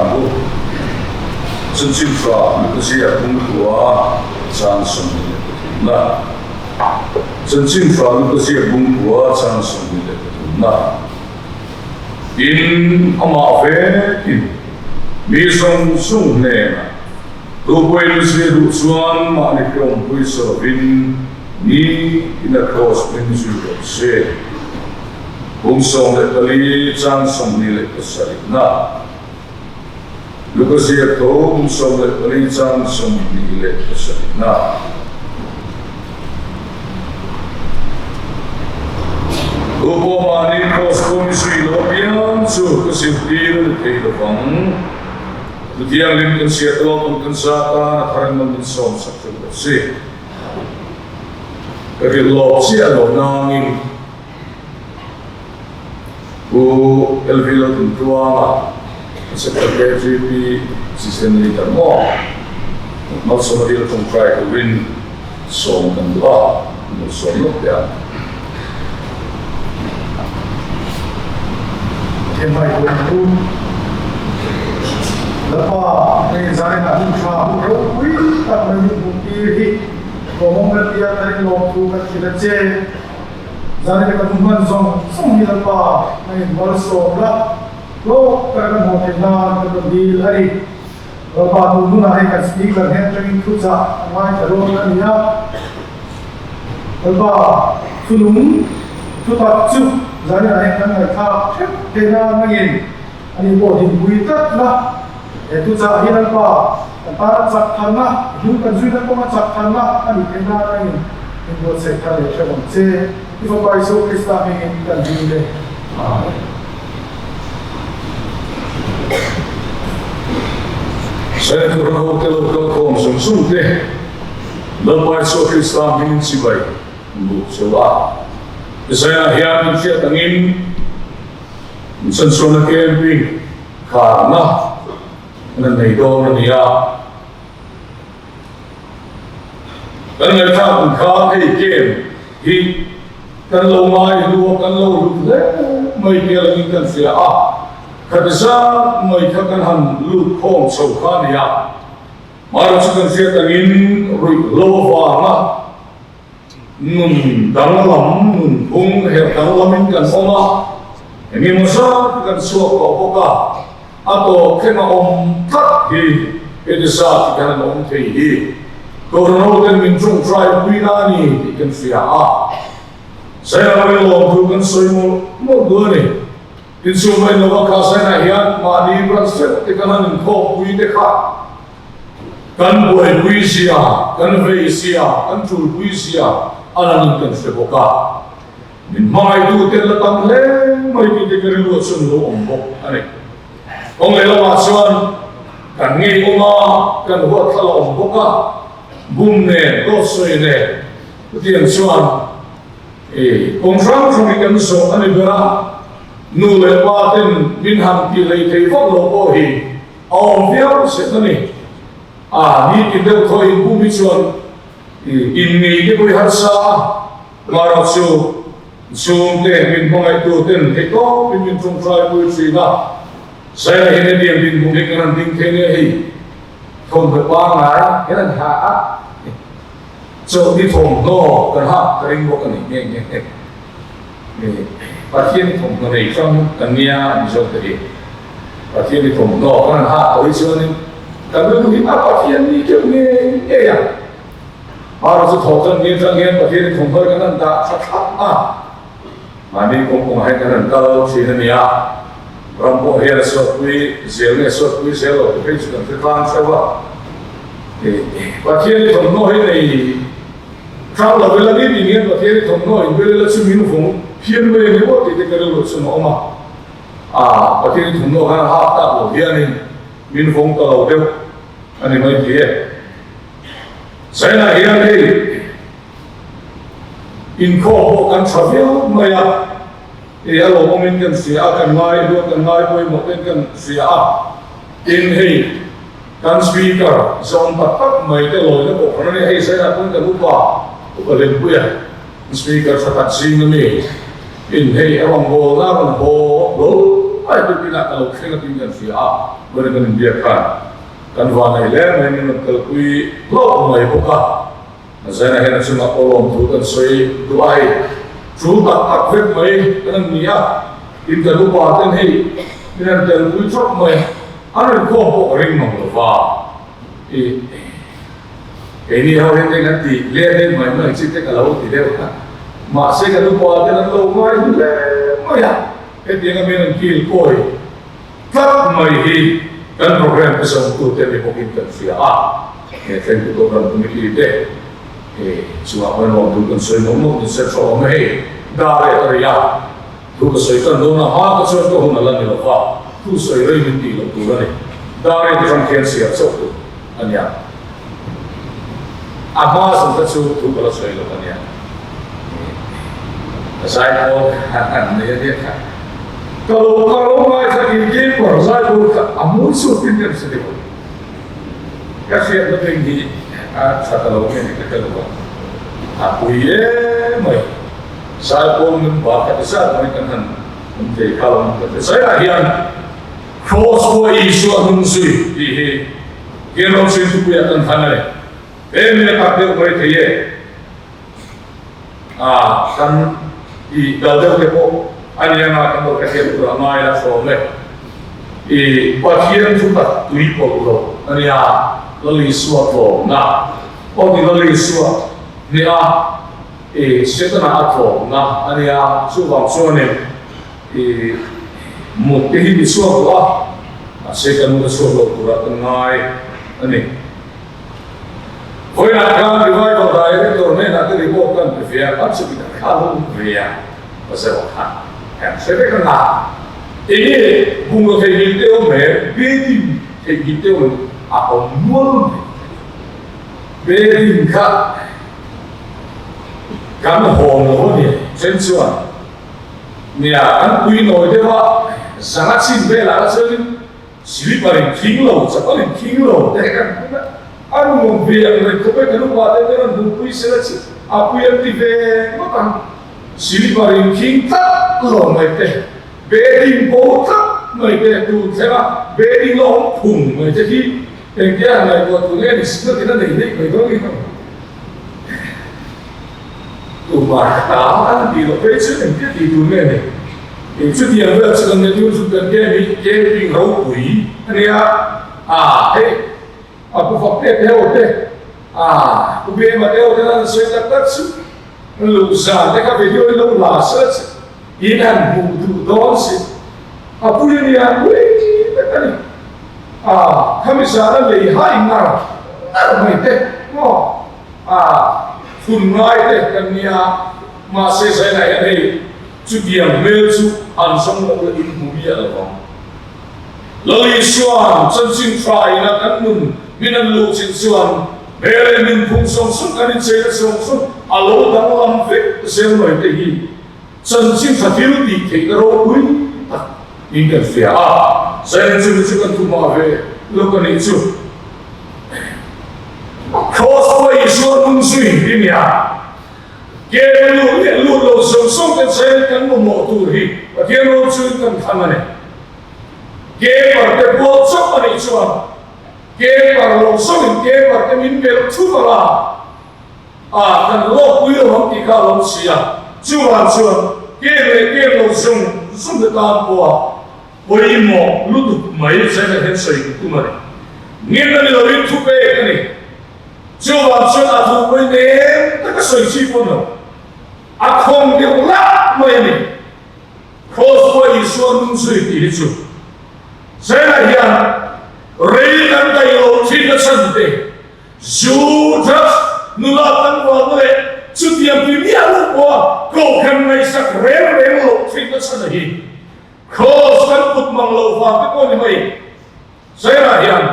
ang u. Chanchin Tha Luka ziak bungkua chang 23 na. Chanchin Tha Luka ziak bungkua chang 23 na. Tin, amah vekin mi zawng zawng hnenah tupawhin zir duh chuan mahni hlawmpui sa lovin ni in a kraws hming zui rawh se. Kum 14 chang 27 na Luka ziak tho kum 14 chang 27 na. Tu pawh mahni kraws pawh mi zui lo apiang chu ka zirtir a ni thei lo vang. Tu thianghlim kan chhiat lo pawh kan za tan a thar in min sawm sak theuh lo si. Ka rilh lawk chiah lo nangin Pu LV Laltuntluanga, Secretary KGP Assistant Leader maw Malsawma dil tawngtai turin sawm kan duh a, kan lo sawm lawk teh ang. Themai pawhin Pu Lapa hei zainah hun tha hun ropui tak mai min hmuh tir hi lawmawm kan ti a, kan inlawm thu kan hrilh a che. Zanin ka hman zawng zawng hi Lalpa a inmalsawm la, hlawk tak kan hmuh theih nan ka rawn dil a ni. Lalpa tun hunah hei kan speaker hnen atangin thuchah a ngaithla dawn a ni a. Lalpa thunung thutak chu zaninah hian kan ngaihthlak theuh theih nan nangin ani pawh dinpui tlat la. He thuchah hi Lalpa kan tan a chak tharna, hnung kan zuina kawnga chak tharna a nih theih nan nangin min buatsaih thar leh hrep ang che. I Fapa Isua Krista hmingin kan dil e. Amen. Senator ho te lo kal khawm zung zung te, Lalpa Isua Krista hmingin chibai an buk cheu a. Isaiah hian min hriat angin, Chanchhuahna camping Kharna na nei dawn a ni a. Kan ngaihthlak ang khan hei game hi kan lo ngai hnu a, kan lo hlut hle mai tia langin kan hria a. Khati zat mai kha kan han lut khawm chho kha a ni a. Mahse chu kan hriat angin ruihhlo avanga Nun danglam, nun phung herh danglamin kan awm a, eng emaw zat kan chhuak tawh bawk a, a tawp thleng a awm tlat hi heti zat hi kan han awm thei hi Kohhran ten min tawngtai pui na a ni tih kan hria a, Sailawin lawmthu kan sawi mawlh mawlh duh a ni. Inchhung mai lova kha Sainah hian mahni branch deuh te kan han inkhawmpui te kha Kan buaipui zia, kan vei zia, kan tulpui zia a langin kan hre bawk a. Min hmangaihtu ten la tam hle mai tih te ka rilru ah chuan lo awm bawk a ni. Kawng leh lamah chuan kan ngeiawm a, kan huatthlal a awm bawk a, bum nen, dawt sawi nen, chutiang chuan i kawng hrang hrang hi kan zawh a ni ber a. Nu leh pa ten min han tih hlei thei vak lo pawh hi A awm viau set a ni. A ni ti deuh thaw in pum hi chuan in ngei te pawh hi harsa a, Mara chu chhungte min hmangaihtu ten thei tawp in min tawngtai pui thin a, Zaina hian hetiang dinhmun hi kan han ding thei nge hei thawmhnaw pangngai hian an ha a, chawlhni thawmhnaw kan hak ka ring bawk a ni nghe nghe. Pathian i thawmhnaw nei hrang kan nia Mizo te hi. Pathian i thawmhnaw kan han hak tawh hi chuanin kan rilru hi a Pathian ni keuh ngei ngei a. Mara chu thawh tan nge tang hian Pathian i thawmhnaw hi kan han dah tha thlap a. Mahni kawng kawngah hian kan han kal thin a nia. Ram pawh hian a suatpui zel nge suatpui zel lo te phei chu kan hre tlang theuh a. Pathian i thawmhnaw hi nei Hrang lo ila ni tih hian Pathian i thawmhnaw in bel ila chu min vawng phian mai a ni maw tih te ka rilru chu a awm a. Aa Pathian i thawmhnaw khan hak tak lo hianin min vawng ta lo deuh a ni mai thei e. Zainah hian hei inkhawm pawh kan tha viau mai a, hei a lawmawmin kan hria a, kan ngai luat kan ngai pawimawh ten kan hria a, tin hei Kan Speaker zawm tak tak mai te lawina pawh khan a ni. Hei Zainah pawn kan upa, upa Lempuia, Speaker tha tak zing a mi in hei a rawn bawl na a rawn haw lo mai tukin ah ka lo thleng a tiin kan hria a, vawiin kan inbiak khan kan vanei hle mai min rawn kalpui hlauh mai bawk a. Zaina hian a chungah pawh lawmthu kan sawi duh a, hei tul tak tak vek mai kan an ni a, tin kan upa ten hei min han telpui thawk mai a, an rinkhawm pawh ka ring mang lo va, i keini ho hian te kan ti let let mai mai chi te ka lo ti deuh a, mahse kan upa ten an lo ngai hle mai a, hetiang a min an kil kawi tlat mai hi kan program te zawmtute ni bawkin kan hria a, he thlengtu program committee te chungah pawhin lawmtu kan sawi mawlh mawlh ni se tha awm e hei dar leh ka ri a, thu ka sawi tan dawn a hma ka chuan ka hun a la ni lo va, thu sawi rei min tih loh tur a ni, dar leh atang khian siar chauh tur a nia, a hma zawng kha chu thu ka la sawi lo a nia. Ka zai pawl han nei a nia kha. Ka lo ka lo ngaithla in keeper zai pawl kha a mawi chhuak in em se deuh a. Ka hriatna beng hi a tha ta lo nge ni ka hre lo a. A pui em mai. Zai pawl min ba kha ti zat mai kan han awm thei kha lo ka ti. Zaiah hian Cross pawh Isua hnung zui tih hi Kerawng Hringthupuiah kan han a ni. He mi a tak deuh mai thei e. A kan tih dal deuh te pawh a ni anga kan lo hrethiam tur a ngai la sawm e. I Pathian thu tak tui pawlh lo a nia, Lal Isua tlawmna aw ti Lal Isua nia i Setana a tlawmna a nia, chuvang chuanin i mut te hi ti chhuak duh a, mahse kan mut a chhuak lo turah kan ngai a ni. Vawiinah khan Revival Director hnenah te report kan pe ve a, kan chu mi kha lo awm ve a, ka zeuh kha kan hre vek ang a, enge bungraw theihnghilh te awm em, building theihnghilh te awm em, a awm nual mai thei. Building kha kan hawn lo a ni, then chuan nia kan pui nawi deuh a, zanga chin velah kha chuanin Slipper in khing lo, chapal in khing lo te kan hmu a, a nuam ve ang reng khawp e, kan upa te hian an hmuhpui sela chi a pui an ti ve ngawt ang. Slipper in khing tlat lo mai te, bedding bo tlat mai te tun thleng a, bedding la awm phung mai te hi engtia han ngaihtuah tur nge ni signal in a nei neih mai dawn nge ang. Tumah ka ta an tih loh phei chu engtia tih tur nge ni? Eng chutiang vel chu kan netu chu kan game hi camping ropui a nia a hei a pu fak te te ho te a pu bema te ho te an sawi tak tak chu luh zan te kha video in lo la sela che in han hmuh duh dawn si a pui a nia pui vek a ni a khami zan a lei hai ngar ngar mai te maw a phun ngai te kan nia mahse zainah hian hei Chutiang hmel chu an zawng lo la inhmu miah lo vang. Lal Isua'n chanchin tha ina kan nun min an luh chin chuan hmel leh nunphung zawng zawng kan incheina zawng zawng a lo danglam vek zel mai te hi chanchin tha thil tih theihna ropui tak in kan hria a. Zaina chu chu kan thumah ve lawk a nih chu. Kraws pawh Isua hnung zui i nia. Ke lut leh lut lo zawng zawng te chen kan mamawh tur hi Pathian rawng chuin kan thlang a ni. Ke par te bual chauh a nih chuan ke par lo zawngin ke par te min melh thup ang a, a kan lawkpui lo ang tih kha a lo si a. Chuvang chuan ke leh ke lo zawng zawng te tan pawha pawimawh lutuk mai chen ah hian sawi ka tum a ni. Ngin a ni loin thupek a ni. Chuvang chuan a duhpui nem taka sawi chi pawn lo, a khawng deuh lap mai a ni. Kraws pawh Isua nung zui tih hi chu China hian rei kan daih lo thin a chhan te, zu, drugs, nula tlangvalna leh chutiang ti miah lo pawha kohhran ngaihsak reng reng loh thin a chhan a hi. Kraws kan put mang loh vang te pawh ni mai. Zairah hian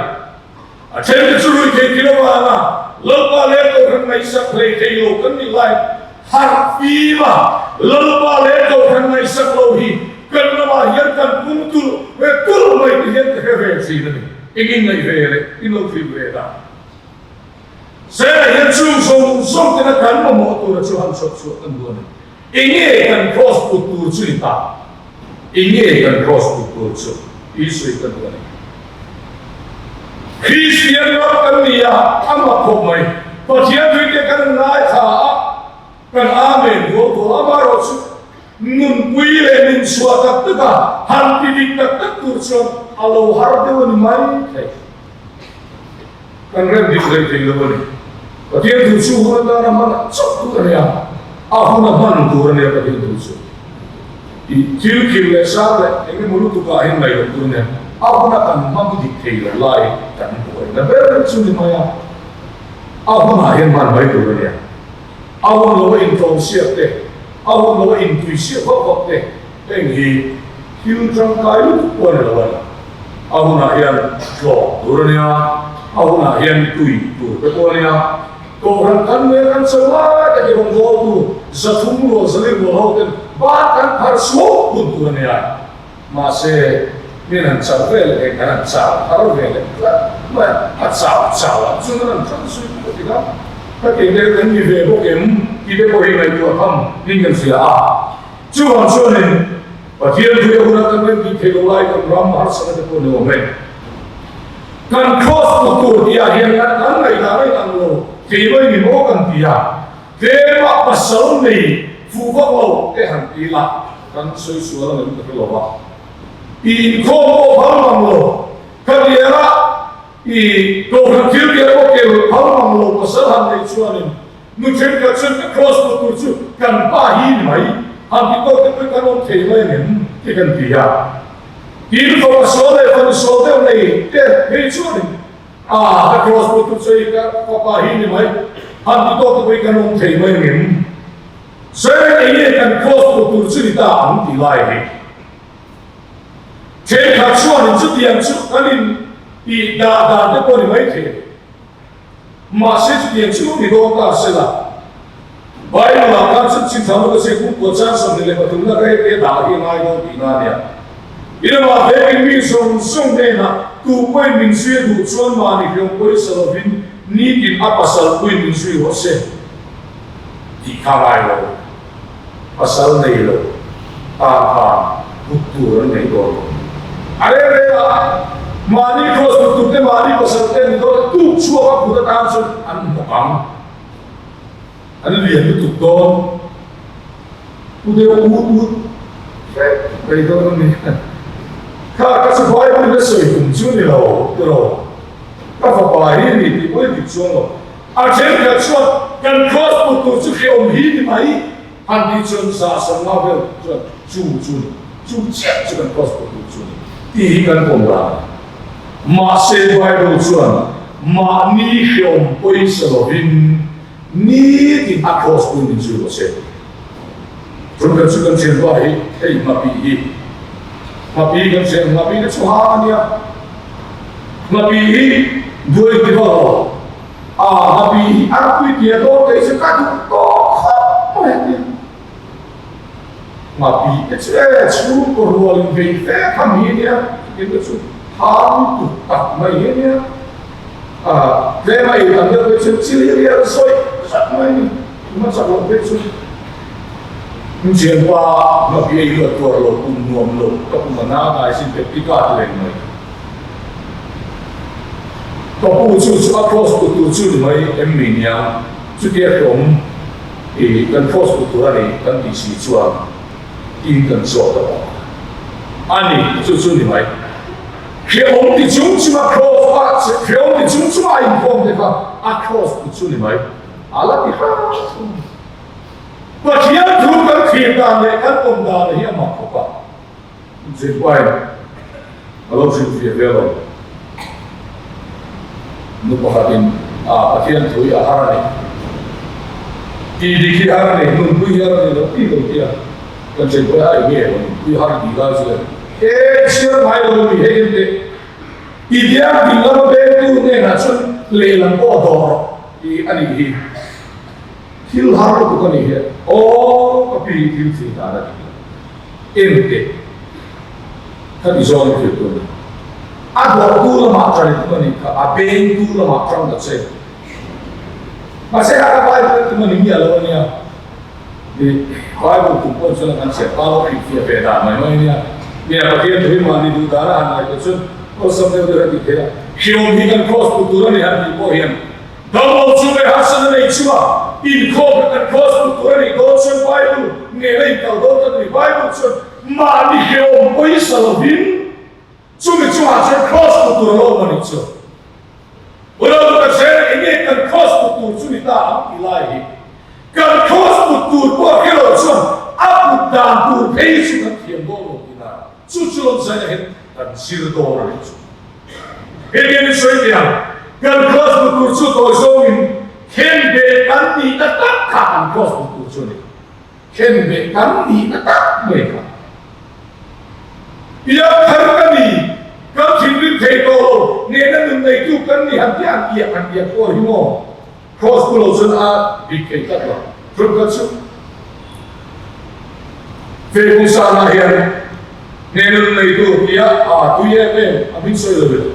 a thente chu rui thei thil avanga Lalpa leh Kohhran ngaihsak hlei thei lo kan nih lai harh fim a, Lalpa leh Kohhran ngaihsak lo hi kan ramah hian kan pung tulh ve tulh mai ti hian ka hre ve thin a ni. Engin ngaih ve leh in lo thil ve ta. Zairah hian chung zawng zawng tena kan mamawh tura chu han chhawp chhuah kan duh a ni. Enge kan cross put tur chu ni ta? Eng nge kan cross put tur chu tih sawi ka duh a ni. Kristian ram kan ni a, a mak khawp mai. Pathian thuite kan ngaithla a, kan Amen dual dual amaherawhchu nunpui leh nun chhuah tak tak a, han ti dik tak tak tur chuan a lo har deuh a ni mai thei. Kan rem dik hlei thei lo a ni. Pathian thu chu hun atana hman chauh tur a nia, a hun a hman tur a nia Pathian thu chu. Tih thil khil leh sang leh eng emaw lutukah hian ngaih loh tur a nia, a huna kan hmang dik thei lo lai kan buaina ber chu ni mai a, a hunah hian hman mai tur a nia. A hun lo a intlawmsiak te, a hun lo a intuisiak vak vak te, Heng hi thil tangkai lutuk pawh a ni lo a ni. A hunah hian tlawk tur a nia, a hunah hian tui tur te pawh a nia. Kohhran kan nge kan cho lai tak hi rawn dawltu 300 rual 400 rual ho ten ban kan phar suau hun tur a nia. Mahse, min han chau ve leh heng kan han chau thar ve leh tlat mai a, a chau chau ang chuan an han tlan zui pawh a ti a. Ka tih te kan ni ve bawk em tih te pawh hi ngaihtuah tham ning kan hria a. Chuvang chuanin Pathian thui a huna kan rem tih theih loh lai kan ram harsatna te pawh ni awm e. Kan cross put tur tih ah hian kan kan ngaihdah reng ang lo thei mai ni maw kan ti a, tlema pasal nei fuh vak lo te han ti ila kan sawi sual ang em ka hre lo va. I inkhawm pawh phal mang lo, ka tiang a i kohhran thil tiang pawh kel phal mang lo pasal han neih chuanin Nu thenkhat chuan ka cross put tur chu kan pa hi ni mai, han ti tawk te pawhin kan awm thei mai angem ti kan ti a. Tin fapa sual leh fanu sual deuh nei te phei chuanin a ka cross put tur chu hei ka fapa hi ni mai, han ti tawk te pawhin kan awm thei mai angem. Sawi eng nge kan cross put tur chu ni ta ang ti lai hi. Thenkhat chuanin chutiang chu kan in tih dah dan te pawh ni mai thei. Mahse chutiang chu ni dawn ta se la, Bible-ah khan chu chin thang luka se kum kua chang 23 na rei te dah hi a ngai dawn tihna a nia. Inamah vekin mi zawng zawng hnenah tu pawhin min zui a duh chuan mahni hriam pawisa lovin nitin a pasal puiin min zui rawh se tih kha a ngai lo. Pasal nei lo tan khan kut tur an nei dawn lo. A reng reng a, mahni cross kut tur te mahni pasal te an dawn a, tuk chhuak a kut atan chuan an hnawk ang. An lian lutuk dawn. Pu deuh ut ut hrep mai dawn a ni. Kha ka chu Bible in a sawi tum chu ni lo tiraw. Ka fapa hi ni tih pawh i dik chuang lo. A thenkhat chuan kan cross put tur chu hrehawm hi ni mai han tih chuan 150 vel chuan chu chu ni, chu chiah chu kan cross put tur chu ni tih hi kan pawm dan a ni. Mahse Bible chuan mahni hrehawm pawisa lovin nitin a cross pui min zui rawh se. Chun kan chu kan thianpa hi hei hmapi hi hmapi kan thian hmapi te chu hang a nia. Hmapi hi duai ti vak lo. A hmapi hi a pui tia dawn kei chu ka duh tawk khawp mai a tia. Hmapi te chu e chhungkaw rual in vei fe tham hi nia chutin te chu hang lutuk tak mai hi nia. A tlem a ei tam deuh phei chuan chili rial sawi zat mai ni. Tuma chak loh phei chu Thianpa hmapi ei luat tuar lo pum nuam lo ka pum a na ngai sin pepti ka ti reng mai. Ka pu chu chu a cross put tur chu ni mai em mi nia chutia hlawm i kan cross put tur a ni kan tih si chuan tiin kan zawt a bawk a ni chu chu ni mai. Hrehawm ti chung chunga cross a hrehawm ti chung chunga a inkhawm te kha a cross put chu ni mai a la ti hrang thung. Pathian thu kan thlir dan leh kan awm dan hi a mak khawp a. Zirpain a lo hrilhfiah ve lo. Nu pakhatin a Pathian thu hi a har a ni. Tih dik hi har a ni, nunpui hi har a ni lo tih lo tia kan zirpawi a eng nge nunpui har tih lai chu le he chhiar ngai lo mi hei en teh. I biak ding lama bengtu hnenah chuan lehlam pawh a dawr rawh tih a nih hi. Thil har lutuk a nih hi aw ka pi thil thil dan a dik lo. Engte kha ti zawng in thil tur a ni. A dawrtu lamah ṭan tum a nih kha, a bengtu lamah ṭang ta che. Mahse kha ka Bible tum a ni miah lo a nia. Ih Bible tum pawh chuan kan chhiat pa lo hrilhfiah ve dan mai mai a nia. Nia, Pathian thu hi mahni duh dana han ngaihtuah chuan awlsam deuh deuh a tih theih a. Hriawm hi kan cross put tur a ni han tih pawh hian damlo chu leh harsatna nei chu a inkhawm kha kan cross put tur a nih dawn chuan Bible nena inkal dawn tak a ni. Bible chuan mahni hriawm pawisa lovin Chumi chungah chuan Kraws put tur a lo awm a nih chu. Unau ka hre eng nge kan Kraws put tur chu ni ta ang tih lai hi. Kan Kraws put tur pawh hre lo chuan a put dan tur phei chu kan thiam dawn lo tih lai chu chu lawm zaina hian kan zir dawn a nih chu. Hetiang in sawi teh ang, kan Kraws put tur chu tawi zawngin khenbeh kan nihna tak kha kan Kraws put tur chu a ni. Khenbeh kan nihna tak mai kha. Piang thar ka ni, kan thinrim thei tawh lo, nena nun neitu kan ni han tih an iak han iak pawh hi maw? Kraws pu lo chuan a dik thei tlat lo. Hrut ka chu Fehkung sanah hian nena nun neitu tia a tui em em a hming sawi lo ila.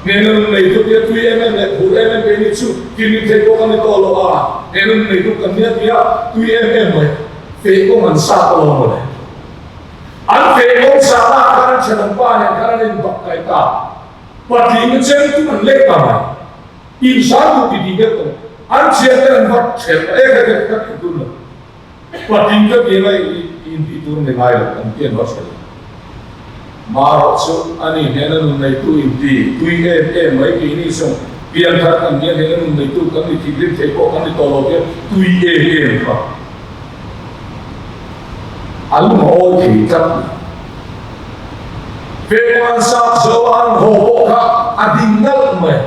Nena nun neitu tia tui em em leh phur em em keini chu thinrim thei pawh kan ni tawh lo a, nena nun neitu kan nia tia tui em em mai fehkung an sa ta lo mawle. An fehkawng sahna khan an thenawm pa nen khan an inbak kai ta. Patling chen tum an lek ta mai. Insan duh ti tih deuh tawh. An thian ten an va thelh ta ek ek ka tih tur lo. Patling ka ti anga i intih tur ni ngai lo an ti an va thelh. Marawh chu ani hnena nun neitu inti tui em em mai keini zawng pianthar kan nia hnena nun neitu kan ni thinrim thei pawh kan ni tawh lo tia tui em em kha. A lungawi thei tlat lo. Fehmuan sap zo an haw pawh kha a ding nalh mai.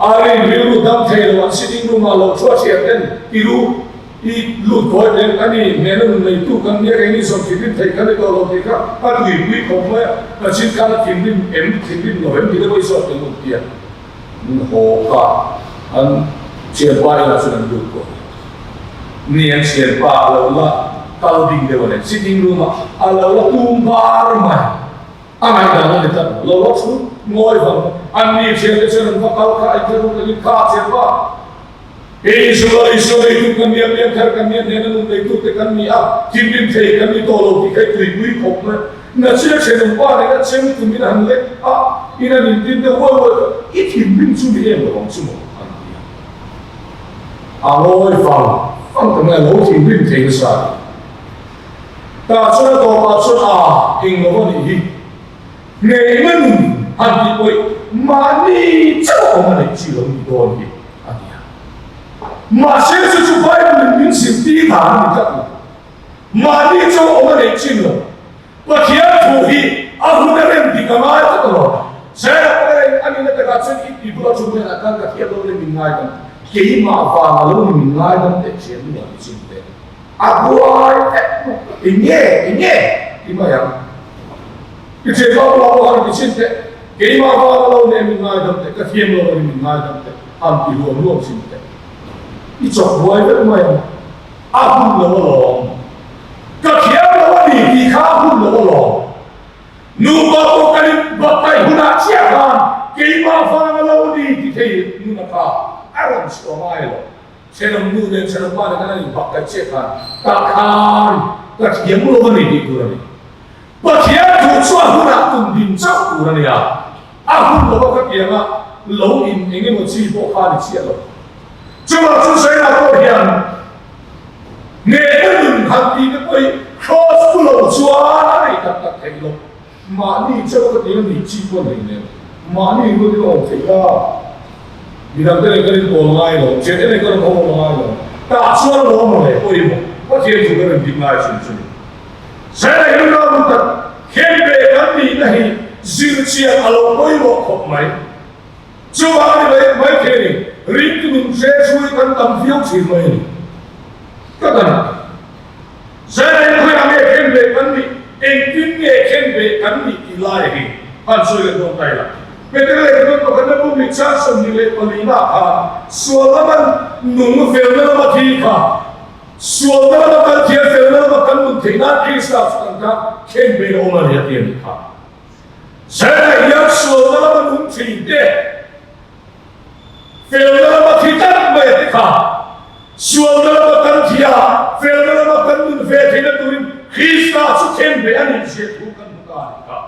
A rin rilru dam thei lo an sitting room ah lo thu a thiam ten i lu i lut kawi ten a ni hnena nun neitu kan nia keini zawng thinrim thei kan ni tawh lo tih kha a tuipui khawp mai a, Kachin khan a thinrim em thinrim lo em tih te pawh i zawt eng awm tia. Min haw kha an thianpa inah chuan an lut pawh a ni. An thianpa a lo la kal ding deuh a ni. Sitting room ah a lo la tum bar mai. A ngaihdan a ni tlat lo. Lo la thu ngawi vang. An ni thiante chuan an va kal kha a inthlahrung takin kha thianpa Kei Isua, Isua neitu kan ni a, piangthar kan ni a, hnena nun neitu te kan ni a, thinrim thei kan ni tawh lo tih kha i tuipui khawp mai. Nachina thenawm pa nen a chem tum in a han lek a, in an intin deuh huai huai kha, i thinrim chu ni em lo ang chu maw? an ti a. A ngawi vang vang ta mai a, lo thinrim thei nasa a ni. Tah chuan a tawpah chuan a eng lo a nih hi. Hmehna nun han tih pawih mahni chauh awm a neih chi lo ni dawn hi a ti a. Mahse chu chu Bible in min zirtir dan a ni tlat lo. Mahni chauh awm a neih chin lo. Pathian thu hi a hun a rem dik a ngai tlat a lo. Zela pawh a nihna takah chuan i ti bula thu hmenah khan ka thiam lo le min ngaidam. Keimah vang a lo ni min ngaidam teh thiam nu a ti chin teh. A buai vek bawk. Eng nge? Eng nge? Ti mai ang. I thian pa bula pawh han ti chhin teh. Keimah vang a lo nen min ngaidam teh, ka thiam lo a ni min ngaidam teh, han ti huam huam chhin teh. I chawk buai vek mai ang. A hun lo alawm. Ka thiam lo a ni tih kha a hun lo alawm. Nupa pawh kan in bakkaih hunah chiah khan keimah vang a lo ni ti thei nuna kha a rawn chhuah ngai lo. Thenawm nu leh thenawm pa nen khan an inbak kaih chiah khan tah khan ka thiam lo a ni tih tur a ni. Pathian thu chu a hunah tum din chauh tur a ni a, a hun lova ka tianga lo in eng emaw chi pawh kha a ni chiah lo. Chuvang chu China pawh hian hnehna nun han tih te pawh hi Kraws pu lo chuan a nei tak tak theih lo. Mahni chauh ka ti a nih chi pawh nei nen mahni hun in awm theih ta. Midang te nen kan inkawl ngai lo, thiante nen kan rawn awm ngai lo. Tah chuan lawm ang leh pawimawh Pathian chu kan rawn dik ngai thin chu ni. Zela hi ram tak khen ve kan nihna hi zirchian a lo pawimawh khawp mai. Chuvang ni mai mai thei a ni, ringtu nun hre hrui kan tam viau thin mai a ni. Ka dan. Zela hi khawiah nge khen ve kan nih, engtin nge khen ve kan nih tih lai hi han sawi leh dawn ta ila. Petera leh John pakhatna pum nih chang 24 ah khan sual lama nung felna lama thi kha sualna lama kan thiam felna lama kan nun theih nan Krista chu kan tan khen ve a awm a ni a ti a nih kha. Zela hian sualna lama nung thin te Felna lama thi tlat mai a ti kha. Sualna lama kan thi a, felna lama kan nun ve theihna turin Krista chu khenbeh a nih zia thu kan hmu ta a nih kha.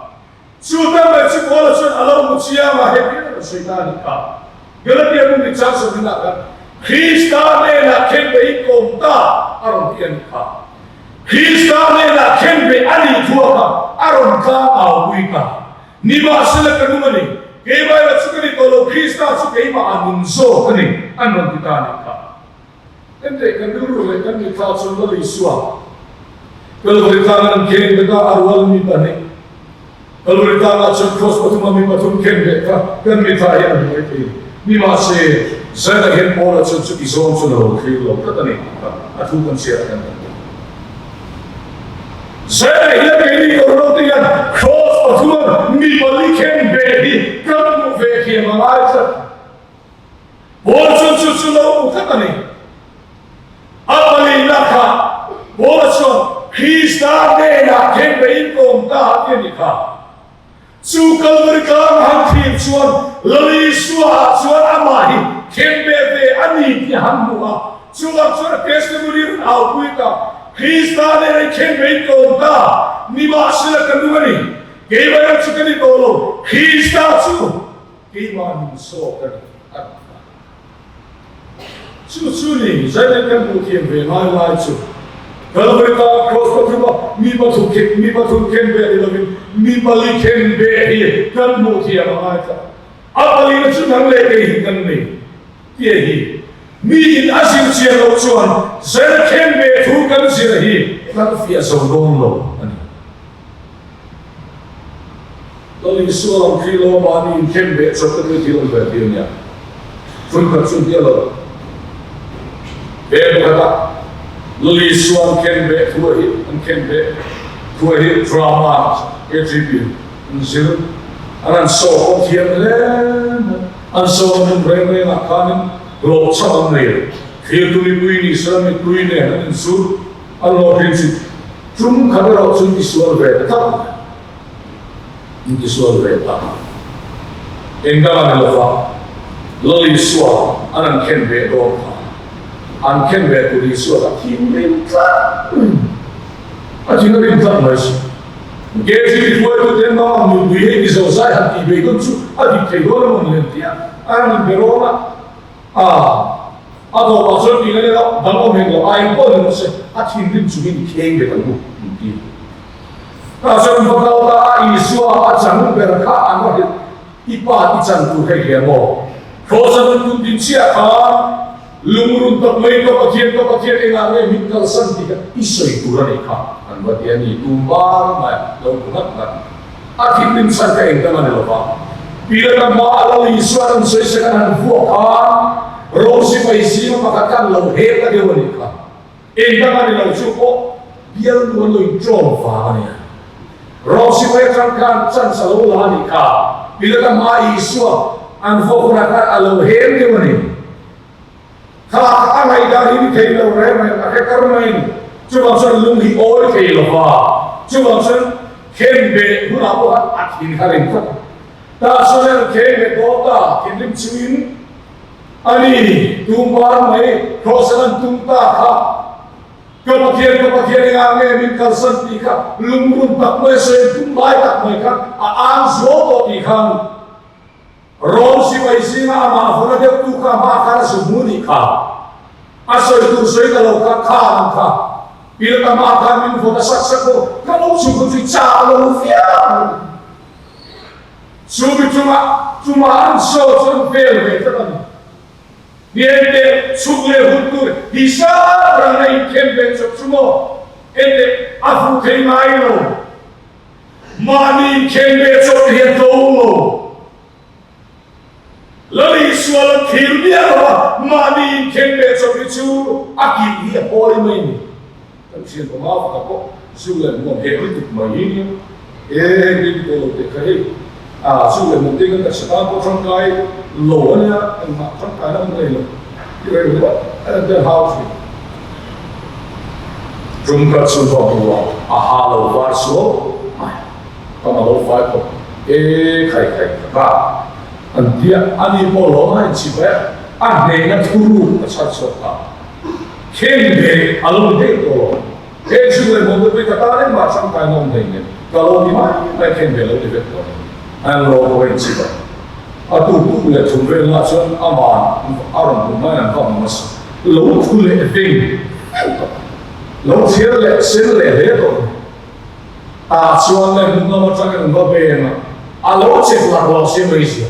Chu ta mai chu Paula chuan a lo hmu chiang a, heti a rawn sawi ta a nih kha. Galatia hmun dik chang sawmhlinah khan Krista hnenah khenbeh in kawm ta a rawn ti a nih kha. Krista hnenah khenbeh a nih thu a kha a rawn tlang aupui ta. Nimahsela ka nung a ni, keimah erawh chu ka ni tawh lo, Krista chu keimah a nung zawk a ni, an rawn ti ta a nih kha. Enteh kan rilru leh kan mitthla chuan Lal Isua Kalvari tlangah an khen bet a, a rual mi pahnih Kalvari tlangah chuan Kraws pathuma mi pathum khen bet kha kan mitthla hian a hmu mai thei. Nimahse, Zaina hian Paula chuan chuti zawng chuan a lo thlir lo tlat a ni tih kha a thu kan chhiar hian kan hmu. Zaina hian keini Kawrno te hian Kraws pathuma mi pali khen bet hi kan hmuh ve thiam a ngai tlat. Paul chuan chu chu lo hmu tlat a ni. A palina kha Paula chuan Krista hnenah khenbeiin ka awm ta a ti a nih kha. Chu Kalvari tlang a han thlir chuan Lal Isua ah chuan amah hi khenbe ve a ni tih a han hmu a. Chuvang chuan a testimony rawn aupui ta, Krista hnenah i khenbeiin ka awm ta, nimahsela ka nung a ni. Keimah erawh chu ka ni tawh lo, Krista chu Keimah nun sawk a ni a ti ta. Chu chu ni Zainen kan hmuh thiam ve ngai lai chu Kalvari tah Kraws pathuma mi pathum khen mi pathum khen ve ni lovin mi pali khen ve hi kan hmuh thiam a ngai tlat. A palina chu nang leh kei hi kan nei tia hi mi in a zir chian loh chuan Zaina khen ve thu kan zir hi kan fiah zo dawn lo a ni. Lal Isua lam khi lo mahni inkhem beh chawp te pawh thil awm ve tir nia. Thenkhat chu tia lo. He pakhat ah Lal Isua an khem beh thu a hi an khem beh thu a hi drama KGB an zir an an saw pawh thiam hle mai. An saw na hmun reng reng ah khanin hlawhchham an nei lo. Thirtu mipui ni sela mipui nen an insur an hlawhtlin chu Tum khat erawh chu tisual ve ta tlat mai. In tisual ve ta. Eng dang a ni lova, Lal Isua an an khen ve dawn kha. An khen ve tur Isua kha thinrim tlat mai. A thin a rim tlat mai si. KGB hruaitute an hmang ang mipui hei ti zo zai han tih ve dawn chu a dik thei dawn emaw ni an ti a, a rawn inbe rawn a. A, a dawpah chuan tih leh a dang awm hek lo, a eng pawh ni rawh se, a thinrim chungin i kheng bet ang u, an ti. Tah chuan va kal ta a, Isua a chang ber kha an va hrilh, I pa i chan tur hei hle maw? Kraws a nun tun din chiah khan lungrun tak mai ka Pathian, ka Pathian engah nge min kalsan tih kha i sawi tur a nih kha, an va ti a ni, tum bar mai lo bu ngat ngat. A thinrim chhan ka engdang a ni lo va. Pilata hma a Lal Isua an sawi sek an han vuak khan Rosi mai zinga pakhat khan lo hek a deuh a nih kha. Engdang a ni lo chu pawh bialnu an lo inṭawm vang a nia. Rosi mai aṭang khan chance a lo la a nih kha. Pilata hma Isua an vuak hunah khan a lo hem deuh a ni. Kha kha a ngaihdan hi ni thei lo reng reng a hre kar mai a ni. Chuvang chuan lung hi awi thei lo va, chuvang chuan khen beh hunah pawh khan a thin kha rim tlat a. Tah chuan an khen beh dawn ta, thinrim chungin a ni, tum bar mai, Kraws an an tum ta kha, Ka Pathian, ka Pathian engah nge min kalsan tih kha lungrun tak mai a sawi, tum lai tak mai khan a ang zual tawh tih khan, Rom sipai zinga amah vawna deuh tu kha hma khan a zu hmu nih kha. A sawi tur sawi ta lo kha kha ang kha. Pilata hma khan min vawn a sak sak bawk. Ka lo chhuk chu chak lo viau. Chu mi chunga chuma an saw chu an vel ve tlat a ni. Niente chhuk leh hun tur hisap rana inkhem ve chawp chu maw? Ente a fuh thei ngai lo. Mahni inkhen ve chawp te hian tlo lo. Lal Isua la thil miah lo a, mahni inkhen ve chawp hi chu a kilh hi a pawi mai ni. Kan thian panga pakhat pawh zu leh hmuam hek lutuk mai hi nia. E heng te ti lo teh kha hei a zu leh hmuam te kan taksa tan pawh tangkai lo a nia, engmah tangkaina awm nei lo ti reng ringawt a en te an hau thin. Tum khat chu va hmu a, a ha lo var suau mai. Ka ma lo fai khawp e khai khai ka an ti a, ani pawh lawm a inchip a, a hnehna thuruk a chhar chhuak ta. Khen ve a lo ni daih tawh lo. Heng chu ngaihmawh deuh hi ka tan engmah tangkaina awm hlei nen ka lo ti mai mai khen ve lo ti vek tawh a ni. An lo haw in chip a, a tu tuk leh thum vel lah chuan aman a rawn hmuh hmain an va hmu nasa. Lo thu leh veng veng tawh, lo thliar leh sen leh hle tawh a ni. Tah chuan leh hmun lam atangin an va beng a, a lo chep laklawh si mai zia.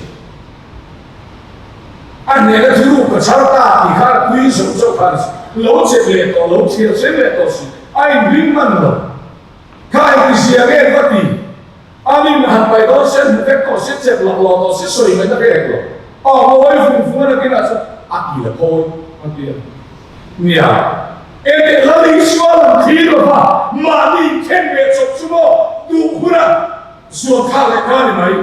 A hnena thuruk ka chhar ta tih kha a tui zawk zawk kha a ni si. Lo chep leh tawh, lo thliar sen leh tawh si, a inring hman lo. Kha engtizia nge va ti? A nin han paih dawn se, hmu vek tawh se, chep laklawh tawh se, sawi ngaihna ve hek lo. A ngawi vung vung a nakinah chuan a ti la thawi a ti a. Nia, engteh Lal Isua lam thlir lova mahni inthen ve chawp chu maw duh huna zuan thlak leh kha a ni mai.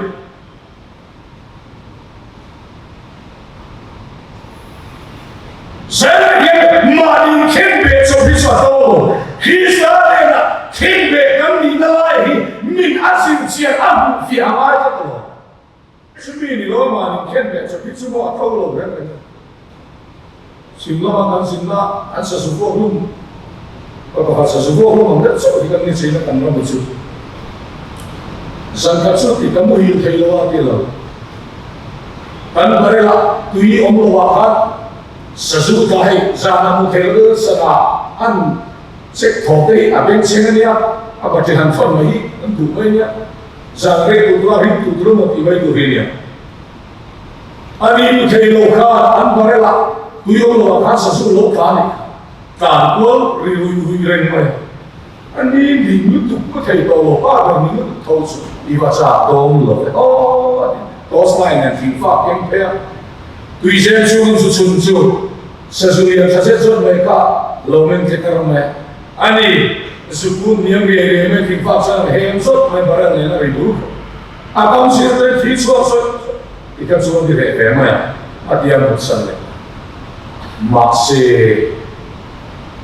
Zela hian mahni khenbeh chawp hi chu a to lo. Krista hnenah khenbeh kan nihna lai hi min a zir chian a hmuh fiah a ngai tlat lo. Chumi ni lo mahni khenbeh chawp hi chu maw a to lo reng reng a. Chhim lama kan zinna an sazu vuak hlum pa pakhat sazu vuak hlum ang deuh chauh hi kan ni thin a kan ram hi chu. Zan khat chu ti ka muhil thei lo a ti lo. Kan barrel ah tui awm lo ah khan sazu tla hei zan a mu thei lo deuh sana an check thawk te hi a beng chheng a nia a battery han thawn mai hi an duh mai a nia zan rei tur tura ring tur tur emaw tih mai tur hi a nia. A ni mu thei lo khan an barrel ah tui awm lo ah khan sazu lo tla a nih kha. Tlan kual ri ruih ruih reng mai. A ni ning lutuk mu thei tawh lo pa ber ning lutuk tho chu i va chak dawn lo ve aw a ti. Toss line nen thing fak keng phei a. Tui zen chungin chu chhun chu sazu lian tha zet zawt mai kha lo men tle kar mai a. A ni zu kun hniam riai riai mai thing fak chuan a hem zawt mai barrel nen a ri bur khawp. A kam sir te thi chhuak sawi sawi ti kha chuan ti reh ve mai a, a ti a mut san leh ta. Mahse,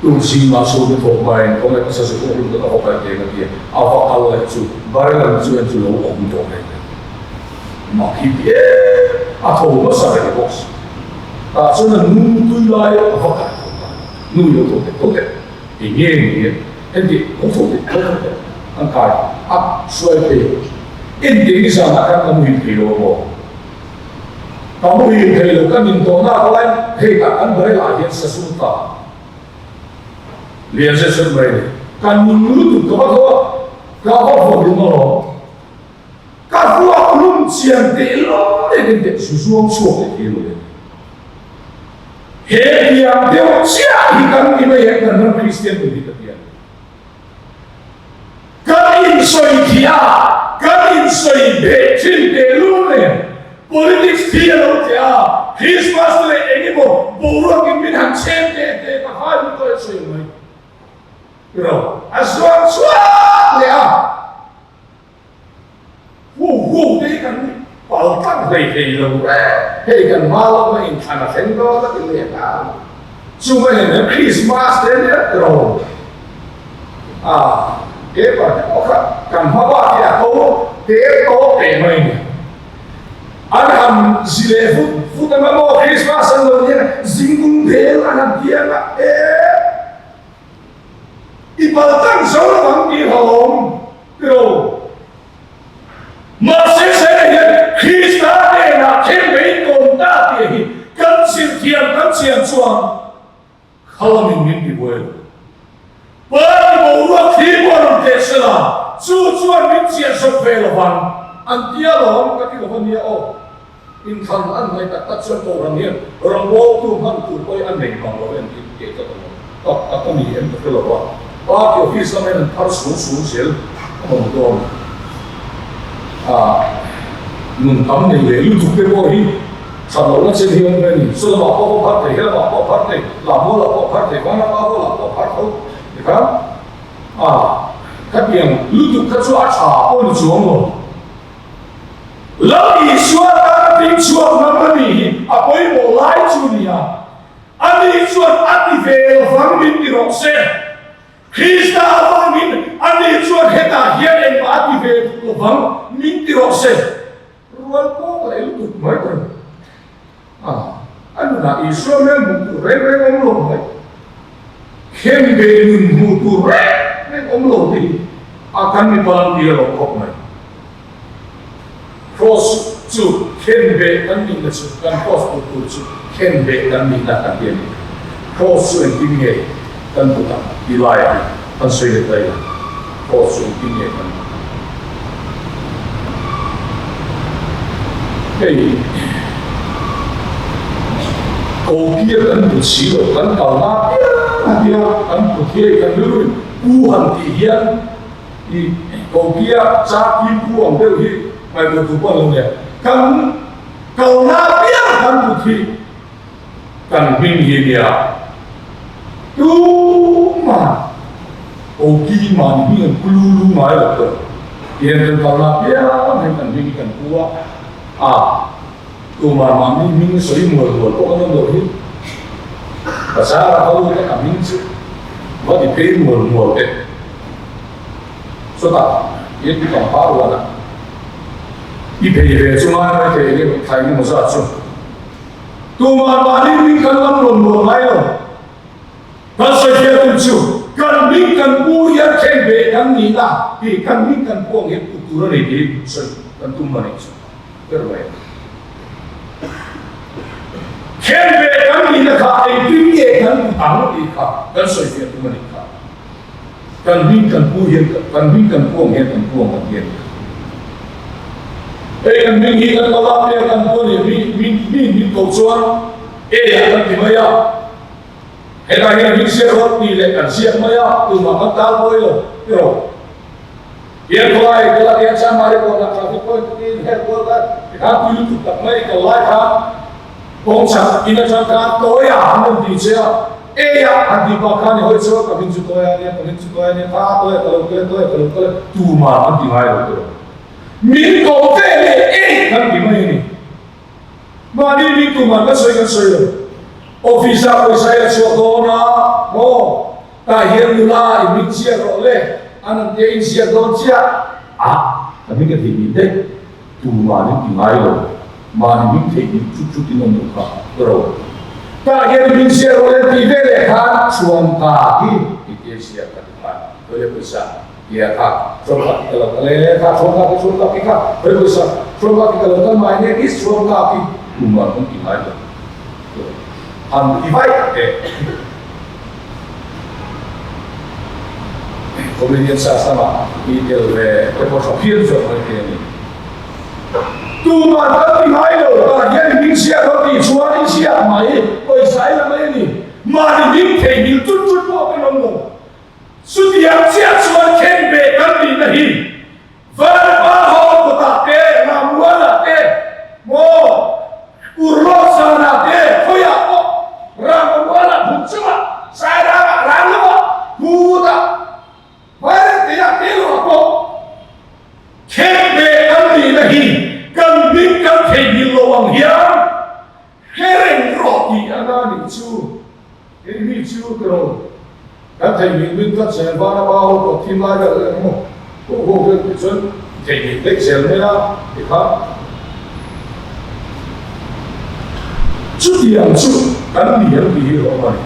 tum zingah chhung te thawk hmain kawng leh kasa chu kawng hlum ka va paih teng a ti a, a va kal leh chu barrel ang chu en chu lo awm tawh reng reng. Mak hi ti em a tho hmasa reng bawk si. Tah chuan a nu tui lai a va kai tho ta, nu i lo tho teh tho teh, eng nge ni e? Engti tho tho teh tho tho teh an kai a hruai phei engti nizanah khan ka muhil thei lo amaw? Ka muhil thei lo ka nin tawh nak lai hei tak an barrel ah hian sazu ta lian zet zet mai a ni. Ka ning lutuk ka va tho a, ka va vawhlum alawm. Ka vuak lum chian teh lo leh engteh zu zuang chhuak leh thei lo leh. He tiang deuh chiah hi kan ni mai hian kan ram Kristian nun hi ka ti a. Kan insawi thiah a, kan insawi beh thin tehlul nen politics thi a lo tleh a, Christmas te leh eng emaw boruakin min han chhem teh teh ka hai lut tawh e sawi mai. Ro a zuang chhuak leh a. Hu hu te hi kan pal tlang hlei thei lo reng. Hei kan hma lama inthlan a thleng dawn a ti leh nghal. Chung a hian Christmas te nia tiraw a paper te pawh kha kan hma bak hi a to te tawp teh mai nia. An han zi leh vut vut anga maw Christmas an lo nia zingkung phel an han ti anga e. I pal tlang zo lo ang tih hlauhawm ti lo. Mahse Sena hian Krista hnenah khen bein kawm ta tih hi kan zirthiam kan chian chuan khalamin min ti buai lo. Party boruak thli pawh rawn teh sela chu chuan min chiah zawk ve lo vang an ti alawm ka ti lo va nia aw. Inthlan an hnaih tak tak chuan Kohhran hian rawngbawltu hman tur pawh hi a nei mang lo em tih keh tlat a awm. Tak tak a ni em ka hre lo a, party office lamah hian an phar sul sul zel a awm dawn a, nun tam nei leh lutuk te pawh hi that lohna chen hi a awm ve a ni. Saw lamah pawh a phar thei, he lamah pawh a phar thei, Lammualah pawh a phar thei, Vanapa Hall-ah pawh a phar tho tikhan a khatiang lutuk kha chu a tha pawh ni chuang lo. Lal Isua tan ding chhuak ngam a nih hi a pawimawh lai chu a ni a. Ani chuan a ti ve lovang min ti rawh se. Krista avangin ani chuan hetah hian engmah a ti ve duh lovang min ti rawh se. Rual pawk leh lutuk mai tur a ni. A, a nunah Isua hmel hmuh tur reng reng awm lo mai. Khenbeh nun hmuh tur reng. awm lo te hi a kan mipa lam tir lo khawp mai. Cross chu khen beh kan nihna chu kan cross put tur chu khen beh kan nihna kan ti a ni. Cross chu engtin nge kan put ang ti laiah hi kan sawi leh ta ila. Cross chu engtin nge kan put ang? Hei Kokia kan put si lo, kan kalna apiang a tia kan put hi hei kan rilruin pu han tih hian I Kokia cha kim pu ang deuh hi ngaihtuah tur pawh an lo nia. Kan kalna apiang kan put hi kan hming hi nia. Tumah Koki mahni hming an pu lu lu ngai lo tawh. Tihian kan kalna apiang hian kan hming hi kan pu a, a tumah mahni hming sawi mual mual pawh kan awm loh hi. Bazar a kal lut a ka hming chu va ti phei mual mual teh. Chutah in pangpar ruan a i phei ve chu ngai mai thei eng emaw thla eng emaw zat chu tumah mahni hming kan lam rawn mual ngai lo. Kan sawi fiah tum chu kan hming kan pu hian thleng ve kan ni na tih kan hming kan pu ang hian put tur a ni tih sawi kan tum a nih chu ber mai a ni. Thleng ve kan nihna kha engtin nge kan put ang tih kha kan sawi fiah tum a nih kha. Kan hming kan pu hian kan hming kan pu ang hian kan pu ang kan ti a ni. Hei kan hming hi kan lo lak mai a, kan pu a ni, mi mi mi min ko chuan e ah kan ti mai a, hetah hian hming siak rawh tih leh kan siak mai a, tumah kan tal pawi lo ti rawh. Hian khawlai kal a hian Chanmari kawnah traffic point tukin her kual kha tikhan pui lutuk tak mai kal lai khan kawng chak in atang khan Tawia an rawn ti che a, Eia an tih pah khan i hawi chuan ka hming chu Tawia ania, ka hming chu Tawia ania, kha Tawia ka lo kal e, Tawia ka lo kal e, tumah an ti ngai lo tawh. Min ko ve leh ei kan ti mai a ni. Mahni min tumah kan sawi kan sawi lo. Office ah pawisa i la chhuah dawn a maw? Tah hian nula i hming chiah rawh le, an an tia in ziak dawn chiah a, ka hming ka theih nin daih, tumah nin ti ngai lo, mahni hming theih nin chut chut in awm lo kha ka ro. Tah hian i hming ziak rawh le tih ve leh khan chuan ka hi i tia ziak ka ti nghal, hawi le pawisa tia kha chuan ka ki ka lo kal e, kha chuan ka ki chuan ka ki kha, hawi pawisa chuan ka ki ka lo kal mai nge is chuan ka ki tumah kan ti ngai lo. Han ti vaih teh. Comedian search lamah i tel ve te pawh tha phian zawk mai thei a ni. Tumah kan ti ngai lo, tah hian i hming siak lo tih chuan i siak mai, pawisa i la mai a ni. Mahni hming theihnghilh tut tut pawh kan awm lo. Chutiang chiah chuan khen ve kan tihna hi Vanpa ho kawtah te, Ramrualah te, maw Urlawksanah te, khawiah pawh Ramrualah hmun chungah, Sairangah, Ranglamah, Putah, Vairengteiah te luah pawh khen ve kan nihna hi kan hming kan theihnghilh lo ang hian hre reng rawh tih a na nih chu. Kei mi chu ka rawn kan theihnghilh min tlat zel van a pa ho pawh thim lai vel eng emaw pawh ho vel tih chuan theihnghilh daih zel mai a ti kha. Chutiang chu kan ni ang tih hi rawh a ni.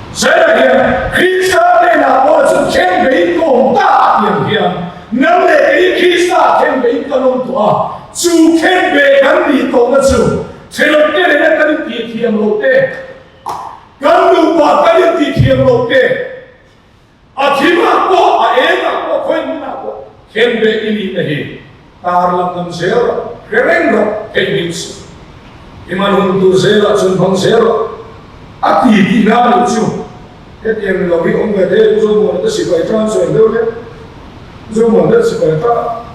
Zaina hian Krista hnenah pawh chu then vei kawm ta a ti ang hian nang leh kei Krista then vei kan awm tawh a, chu then ve kan nih tawhna chu thenawmte nena kan intih thiam loh te, Kan nupa kan intih thiam loh te, a thimah pawh, a engah pawh, khawi hmunah pawh then ve i nihna hi tar lang ngam zel rawh, hre reng rawh, theihnghilh suh. I man hun tur zelah chuan hmang zel rawh. A ti tihna a nih chu. Hetiang ni lo hi awm ve thei a, Zomuana te sipai tan sawi deuh hlek. Zomuana te sipai tan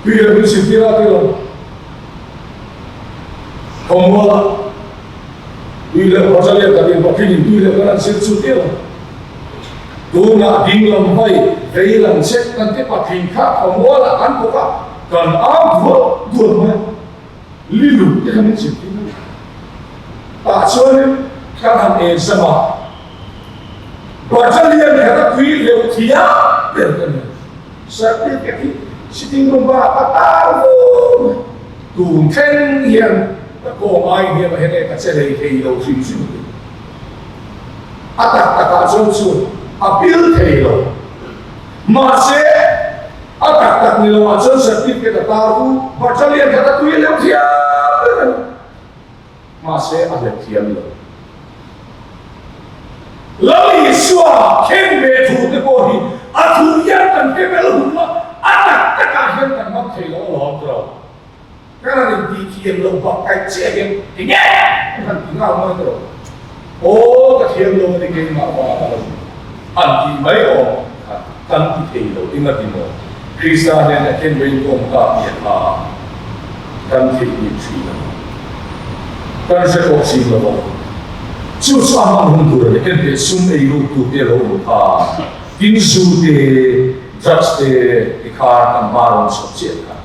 tui leh hun sil tir a ti lo. Khawmuala tui leh Battalion ka tin pakhin in tui leh kan an sil chu tir lo. Tunah ding lam vai vei lam chek kan ti pakhin kha Khawmuala kan bawk a, kan au dual dual mai a. Lilu te khan in zir tir a. Tah chuanin kan han exam a, Battalion khat a tui leuh thiam ber ka ni. Certificate hi sitting room bangah ka tar vur mai. Tun thleng hian ka kawng ai hniam ah hian e ka che hlei thei lo hrim hrim a ti. A tak takah chuan chu a pil thei lo. Mahse, a tak tak ni lo ah chuan certificate a tar hu, battalion khat a tui lem thiam ber a ni. Mahse, a hlep thiam lo. Lal Isua khen ve thu te pawh hi a thu hian kan hre bel hun a, a tak takah hian kan hmang thei lo alawm tawh. Ka rawn intih thiam loh bak kaih chiah hian enge ka han ti nghal mai tawh. Aw ka thiam lo a ni keimah vang a lo an tih mai awm kha kan ti thei lo eng a ti maw? Krista nen a khen vein ka awm ta tih a kha kan theihnghilh thin a, kan hre tawh thin lo a. Chu chu a hman hun tur a ni. Enteh sum ei ruk tu te lo awm kha, tin zu te, drugs te tikhan kan hma rawn chhawp chiah kha.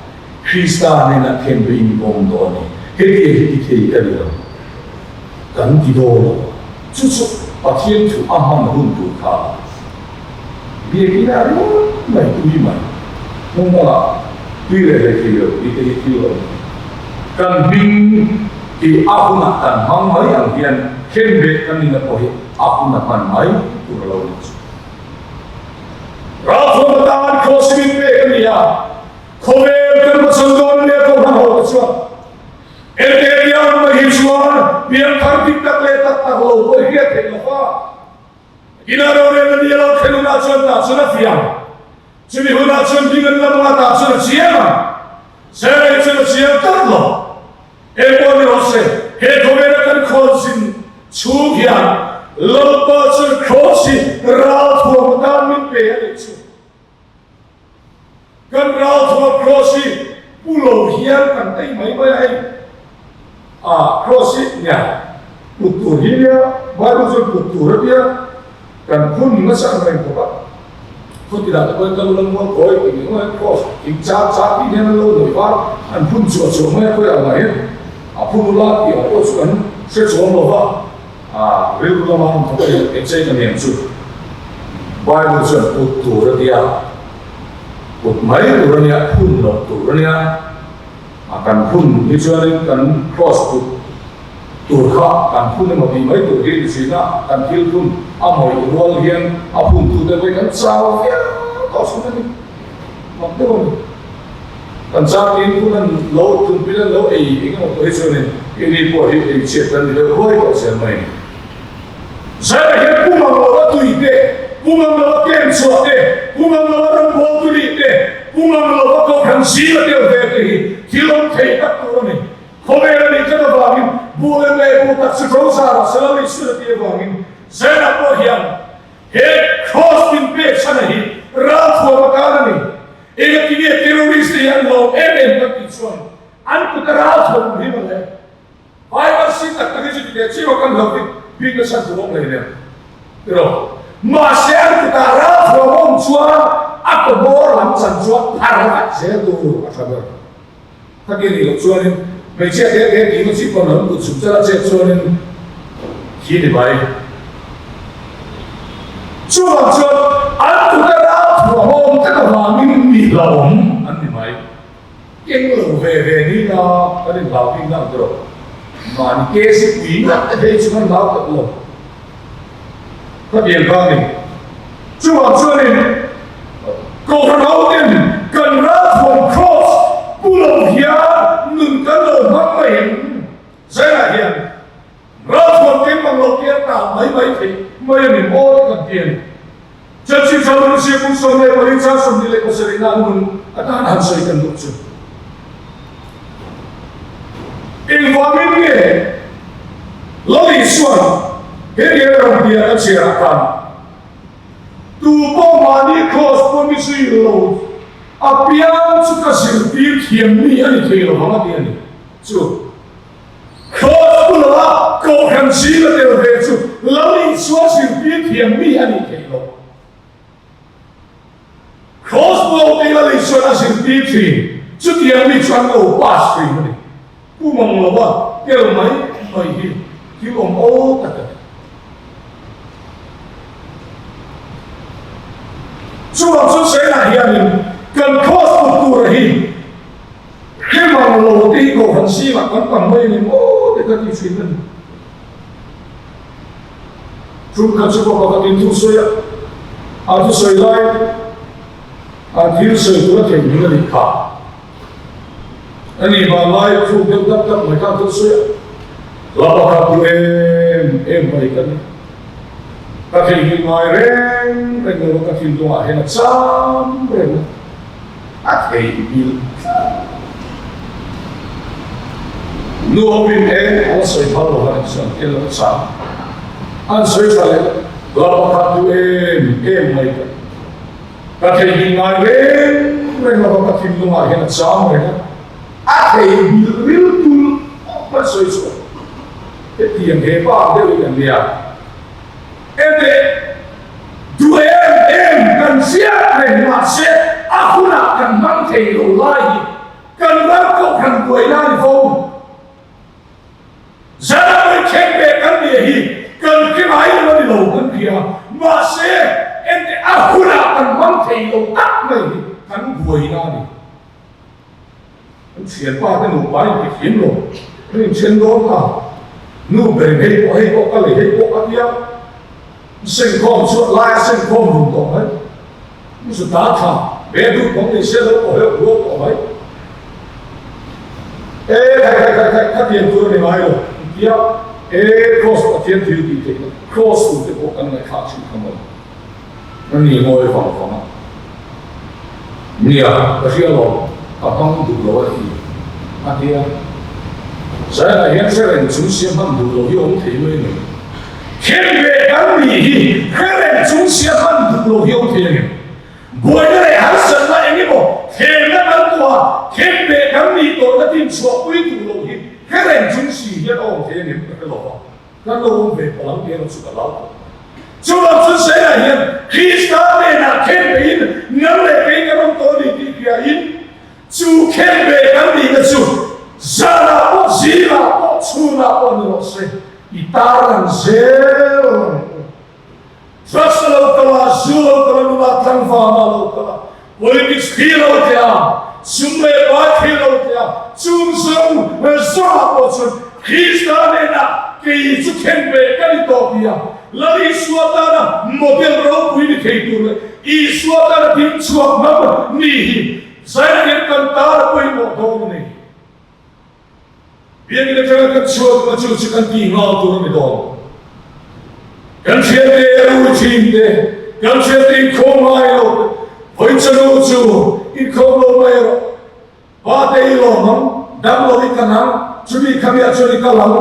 Krista hnenah khen ve in awm tawh a ni. Hetiang hi ti thei ka ni lo. Kan ti dawn lo. Chu chu Pathian thu a hman hun tur kha biakin a ringawt mai tui mai. Hmun dangah tui leh hlei thei lo tih te hi thil awm a ni. Kan hming hi a hunah kan hmang mai ang hian khen ve kan nihna pawh hi a hun a hman mai tur a lo ni chu. Ralthuam atan Kross min pek a ni a. Khawvel kan hmachhawn dawn nia ko hman ho te chuan enge piang mai hi chuan piang thar dik tak leh tak tak lo pawh i hriat theih lo va. Ina rorelna ni a lo thlen hunah chuan tah chuan a fiang. Chumi hunah chuan hming an lam anga tah chuan a chiang ang. Serei chuan a chiang tlat lo. Engpawh ni rawh se, he khawvela kan khawnzin chhung hian Lalpa chuan Kraws hi ralthuam atan min pe a nih chu. Kan ralthuam Kraws hi pu lo hian kan tei mai mai a hei. A Kraws hi nia put tur hi nia, Bible chuan put tur a tia, kan phun nasa ang reng khawp a. Khuti lah te pawhin ka lu la mual kawi tih nih ngawih Kraws in char char tih hian an lo nawi var, an phun chuah chuah mai a khawi ang ah hian a phun ula tih ang pawh chu kan hre chuang lo va. A rilru lama an thawk a eng cheng a niang chu Bible chuan kut tur a tia, kut mai tur a nia, phun loh tur a nia. A kan phun hi chuanin kan cross kut tur kha kan phun emaw tih mai tur hi ni thin a, kan thil phun a mawih rual hian a phun tute pawhin an chau viau tawh thin a ni. Mak deuh a ni. Kan chang in hun an lo tlungpil an lo ei eng emaw pawh hi chuanin keini pawh hi ei chhiat kan ni deuh ruai tawh zel mai a ni. Zaina hian pum ang lova tui te, pum ang lova ken chhuah te, pum ang lova rawngbawl tu nih te, pum ang lova kohhran zing a tel ve te hi thil awm thei tak tur a ni. Khawvel a nih tlat avangin buh lem leh buh tak chu ṭo zarah sela lei sun a tih avangin Zaina pawh hian He Kraws min pek chhana hi ralthuam atan a ni. Engati nge terrorist te hi an lawm em em kan tih chuan an kut a ralthuam awm hi mawle. Bible si tak tak hi chu ti teh chiah kan hlauh bik bik nasa duh awm hlei nen tiraw. Mahse an kutah ralthuam a awm chuan a kawhmawr lam chan chuan phar vat zel tur a tha ber. Ka ti nih loh chuanin hmeichhia te te tih maw chip pawn an kut chhuk chal a chet chuanin khi ni mai. Chuvang chuan an kut a ral thuahawm tak avangin mi hlauhawm an ni mai. Keng lo ve ve ni la kan inhlau bik na ang tawh. Mahni ke si pui ngat te phei chu kan hlau tak lo. Ka pian vang ni. Chuvang chuanin Kohhran hoten kan ralthuam Kraws pu lo hian nun kan lo hmang mai em? Zainah hian ralthuam keng mang lo te a tah mai mai theih mai a ni maw te kan ti a ni. Chanchin Tha Manusia kum 14 chang 27 na nun atan han sawi kan duh chu. Engvangin nge Lal Isuan he nia ram bia ka chhiarah khan tu pawh mahni kraws pawh mi zui lo apiang chu ka zirtir thiam mi a ni thei lo vang a ti a ni. Chu kraws pu lova kohhran zing a tel ve chu Lal Isua zirtir thiam mi a ni thei lo. Cross bo te Lal Isuan a zirtir thin, chutiang mi chu an lo pass thin a ni. Pu mang lova tel mai mai hi thil awm aw tak a ni. Chuvang chu China hianin kan cross put tur hi hre mang lo te hi kohhran zingah kan tam mai a ni maw te ka ti thin a ni. Tum khat chu ka pakhat in thu sawi a, a thusawi lai. A thil sawi tur a theihnghilh a nih kha. A nih vang lai thluk deuh tak tak mai khan thil sawi a. Hla pakhat duh em em mai ka ni. Ka theihnghilh ngai reng reng lo a, ka thinlungah hian a cham reng a, a theihnghilh tlat. Nu hovin e a la sawi phal lo a nih chuan tel lo chang. An sawi tha leh hla pakhat duh em em mai ka ni. Ka theihnghilh ngai reng reng lo a, ka thinlungah hian a chang reng a, a theihnghilh ril tul awm a sawi chhuak. Hetiang he pa deuh hi kan nia. Enge duh em em kan ziak reng mahse a hunah kan hmang thei lo lai hi kan ram kohhran buaina a ni fo. Zanawi khen ve kan nia hi kan hre ngai lo a ni lo kan hria mahse enge a hunah kan hmang thei lo tak mai hi kan buaina a ni. Kan thianpa te nupa in ti thiam lo kan inthen dawn ta nu berin hei pawh hei pawh ka lei hei pawh ka tia sengkhawm chu laia sengkhawm run tawh mai chu ta tha ve duh pawh ni se lo pawh heuh rual tawh mai e khai khai khai khai kha tiang tur a ni ngai lo tia e cross Pathian thil tih theihna cross tur te pawh kan ngaihthlak thin kha maw. Ka ni ngawi vang vang a, Nia, ka hria lo, ka hmang duh lo a ti a nia. Zainah hian hre reng chung sia hman duh lo hi awm thei mai lo. Khen ve kan nih hi hre reng chung sia hman duh lo hi awm thei a ngem? Buaina leh harsatna eng emaw thlenna kan tuah a, khen ve kan nih tawhna tin chhuahpui duh lo hi hre reng chung si hian a awm thei a ngem ka hre lo va. Kan lo awm ve palh ang tih erawh chu ka lau tawh mai. Chuvang chu Sela hian Krista hnenah khen beiin nang leh kei kan awm tawh a ni tih hriain chu khen ve kan nihna chu zanah pawh zingah pawh chhunah pawh ni rawh se i tarlang zel ang u. Drugs a lo kal a, zu lo kal a, nula tlangval a lo kal a, politics thil lo tle a, sum leh pai thil lo tle a, chung zawng zawngah pawh chuan Krista hnenah kei chu khen ve ka ni tawh ti a, Lal Isua tana model ropui ni thei tur leh Isua tana ding chhuak ngam ni hi Zaina hian kan tan a pawimawh dawn a ni. Biakinn atanga kan chhuak hma chu chu kan tih nghal tur a ni dawn. Kan thiante a rui thin te, kan thiante inkhawm ngai lo te, vawi chanu chu inkhawm lo mai rawh. Pa te i lawm ang, dam lo i kan ang, chumi khamiah chuan i kal ang,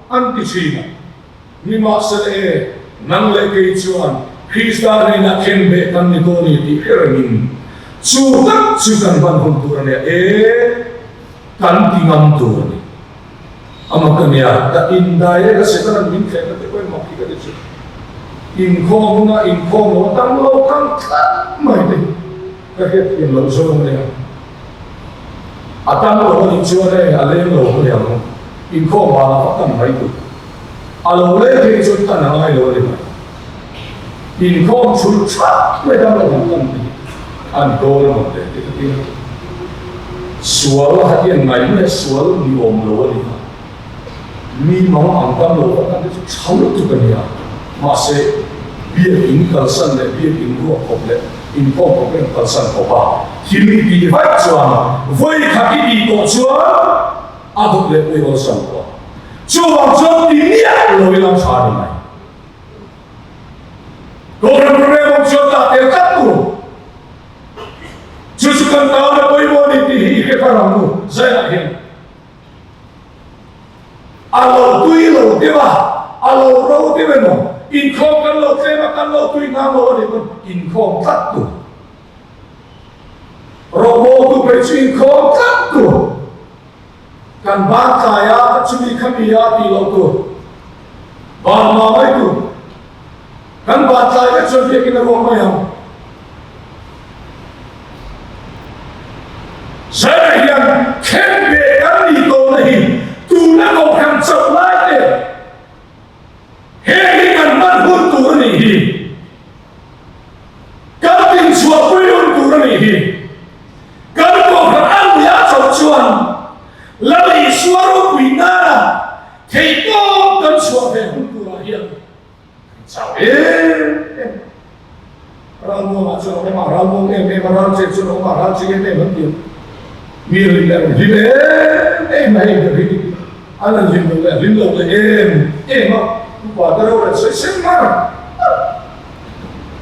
an ti thin a. Nimahsela e, nang leh kei chuan Krista hnenah khen beh kan ni dawn i tih hre rengin chu tak chu kan hman hun tur a nia e. Kan ti ngam tur a ni. A mak a nia, ka indai e, ka Setanan min thleh na te pawh i mak hi ka ti chu. Inkhawm huna inkhawm lo a tam lo kang tlat mai te hi ka hriat thiam loh zawng a nia. A tam lo a nih chuan e, a leng lo a ni ang, inkhawm vanah va tan mai tur. A lo leng phei chuan tan a ngai lo a ni mai. Inkhawm chhulh thlap mai dam lo han tan te hi an dawn a mawn le ti ka ti a. Sual a hian ngai mai a, sual ni awm lo a ni a. Mi mang ang dam lo va tan te chu tha lutuk a ni a. Mahse, biakin kalsan leh biakin ruak khawp leh inkhawm khawp em kalsan khawp a, thil i tih vaih chuan vawi khat i tih tawh chuan a dawt leh pawh i awlsam tawh a. Chuvang chuan ti miah lo ila tha a ni mai. Kohhran program awm chuan tah tel tlat tur. Chu chu kan tan a pawimawh a ni tih hi i hre thar ang u Zainah hian. A lo tui lo deuh a, a lo ro deuh emaw, inkhawm kan lo tlem a, kan lo tui nghal lo a nih pawn inkhawm tlat tur. Rawhbawltu phei chu inkhawm tlat tur. Kan ban tlai a, ka chumi kha mi a tih loh tur. Ban ma mai tur. Kan ban tlai vek chuan biakin a ruak mai ang. Zaina hian khen ve kan nih tawhna hi tuna kohhran chauh lai te heng hi kan hman hun tur a nih hi. Kan tinchhuahpui hun tur a nih hi. Kan kohhran a nia chauh chuan Lal Isua ropui nana theihtawp kan chhuah ve hun turah hian kan chau em em. Ralmuangah chuan a awm a, ralmuang em em a, ral. che chuan a awm a, ral che em em an ti a. Mi hlim leh an hlim em em a, hei ber hi an han hlim lo leh a hlim lo leh em em a, upa te reuh leh sawi sen mar mar.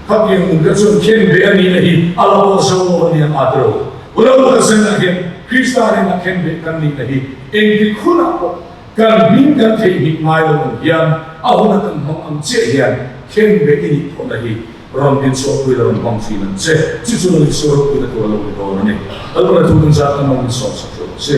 Khatiang nun te chuan khen ve a nihna hi a la pawh zo lo a nia a ti lo. Ulo ka zenah hian Krista rinah khen ve kan nihna hi engtik hunah pawh kan hming kan theihnghilh ngai lo ang hian a huna kan hmang ang chiah hian khen ve i nih thawhna hi rawn dinchhuahpui la rawn hmang thin ang che. Chu chu Lal Isua ropuina tur a lo ni dawn a ni. Lalpana thu kan zat kan rawn insawmsak ṭeuh ang che.